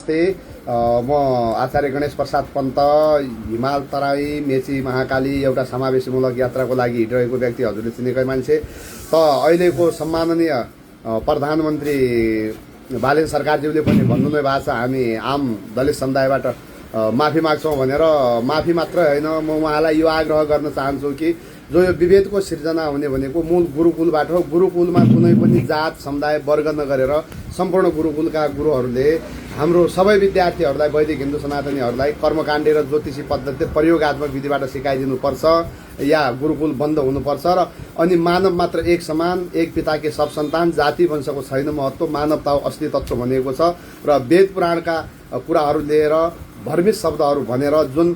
म आचार्य गणेश प्रसाद पन्त हिमाल तराई मेची महाकाली एउटा समावेशीमूलक यात्राको लागि हिँडिरहेको व्यक्ति, हजुरले चिनेकै मान्छे। त अहिलेको सम्माननीय प्रधानमन्त्री बालेन सरकारज्यूले पनि भन्नुभएको छ, हामी आम दलित समुदायबाट माफी माग्छौँ भनेर। माफी मात्र होइन, म उहाँलाई यो आग्रह गर्न चाहन्छु कि जो यो विभेदको सिर्जना हुने भनेको मूल गुरुकुलबाट हो। गुरुकुलमा कुनै पनि जात समुदाय वर्ग नगरेर सम्पूर्ण गुरुकुलका गुरुहरूले हाम्रो सबै विद्यार्थीहरूलाई, वैदिक हिन्दू सनातनीहरूलाई कर्मकाण्डी र ज्योतिषी पद्धति प्रयोगात्मक विधिबाट सिकाइदिनुपर्छ या गुरुकुल बन्द हुनुपर्छ। र अनि मानव मात्र एक समान, एक पिता के सब सन्तान, जाति वंशको छैन महत्त्व, मानवता असली तत्त्व भनेको छ। र वेद पुराणका कुराहरू लिएर भर्मित शब्दहरू भनेर जुन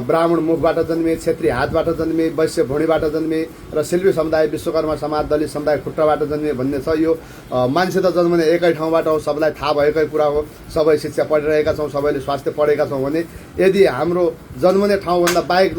ब्राह्मण मुखबाट जन्मे, क्षेत्रीय हातबाट जन्मे, वैश्य भुँडीबाट जन्मे र शिल्पी समुदाय, विश्वकर्मा समाज, दलित समुदाय खुट्टाबाट जन्मे भन्ने छ। यो मान्छे त जन्मने एकै ठाउँबाट हो, सबलाई थाहा भएकै कुरा हो। सबै शिक्षा पढिरहेका छौँ, सबैले स्वास्थ्य पढेका छौँ भने यदि हाम्रो जन्मने ठाउँभन्दा बाहेक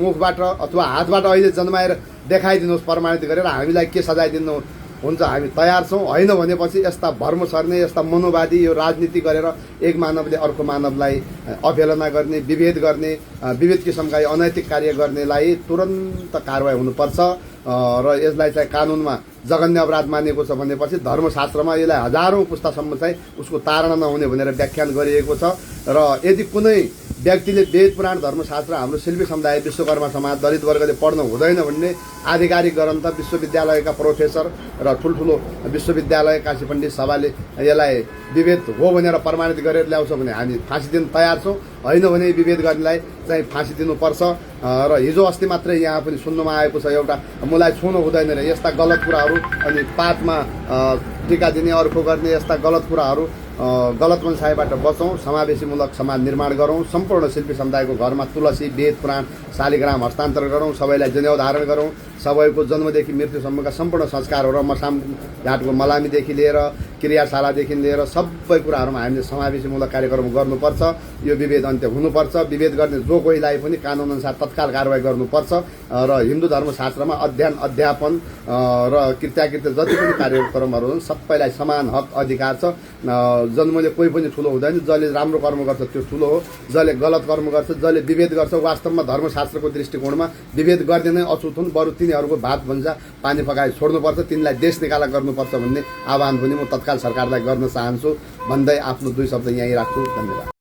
मुखबाट अथवा हातबाट अहिले जन्माएर देखाइदिनुहोस् प्रमाणित गरेर, हामीलाई के सजाय दिनु हुन्छ, हामी तयार छौँ। होइन भनेपछि यस्ता भर्म सर्ने, यस्ता मनोवादी यो राजनीति गरेर एक मानवले अर्को मानवलाई अवहेलना गर्ने, विभेद गर्ने, विविध किसिमका अनैतिक कार्य गर्नेलाई तुरन्त कारवाही हुनुपर्छ। र यसलाई चाहिँ कानुनमा जघन्य अपराध मानिएको छ भनेपछि धर्मशास्त्रमा यसलाई हजारौँ पुस्तासम्म चाहिँ उसको तारणा नहुने भनेर व्याख्यान गरिएको छ। र यदि कुनै व्यक्तिले वेद पुराण धर्मशास्त्र हाम्रो शिल्पी समुदाय, विश्वकर्मा समाज, दलित वर्गले पढ्नु हुँदैन भन्ने आधिकारिक ग्रन्थ विश्वविद्यालयका प्रोफेसर र ठुल्ठुलो विश्वविद्यालय काशी पण्डित सभाले यसलाई विभेद हो भनेर प्रमाणित गरेर ल्याउँछ भने हामी फाँसी दिन तयार छौँ। होइन भने विभेद गर्नेलाई चाहिँ फाँसी दिनुपर्छ। र हिजो अस्ति मात्रै यहाँ पनि सुन्नुमा आएको छ, एउटा मलाई छुनु हुँदैन रे, यस्ता गलत कुराहरू अनि पातमा टिका दिने, अर्को गर्ने यस्ता गलत कुराहरू, गलत मनसायबाट बचौँ, समावेशीमूलक समाज निर्माण गरौँ, सम्पूर्ण शिल्पी समुदायको घरमा तुलसी, वेद पुराण, शालिग्राम हस्तान्तरण गरौँ, सबैलाई जनेऊ धारण गरौँ, सबैको जन्मदेखि मृत्युसम्मका सम्पूर्ण संस्कारहरू, मसाम घाटको मलामीदेखि लिएर क्रियाशालादेखि लिएर सबै कुराहरूमा हामीले समावेशीमूलक कार्यक्रम गर्नुपर्छ। यो विभेद अन्त्य हुनुपर्छ। विभेद गर्ने जो कोहीलाई पनि कानुनअनुसार तत्काल कारवाही गर्नुपर्छ। र हिन्दू धर्मशास्त्रमा अध्ययन, अध्यापन र कृत्याकृत्य जति पनि कार्यक्रमहरू हुन् सबैलाई समान हक अधिकार छ। जन्मले कोही पनि ठुलो हुँदैन, जसले राम्रो कर्म गर्छ त्यो ठुलो हो, जसले गलत कर्म गर्छ, जसले विभेद गर्छ वास्तवमा धर्मशास्त्रको दृष्टिकोणमा विभेद गर्दैन अछुत हुन्, बरु तिनीहरूको भात भन्छ पानी पकाए छोड्नुपर्छ, तिनीलाई देश निकाला गर्नुपर्छ भन्ने आह्वान पनि म तत्काल सरकारलाई गर्न चाहन्छु भन्दै आफ्नो दुई शब्द यहीँ राख्छु। धन्यवाद।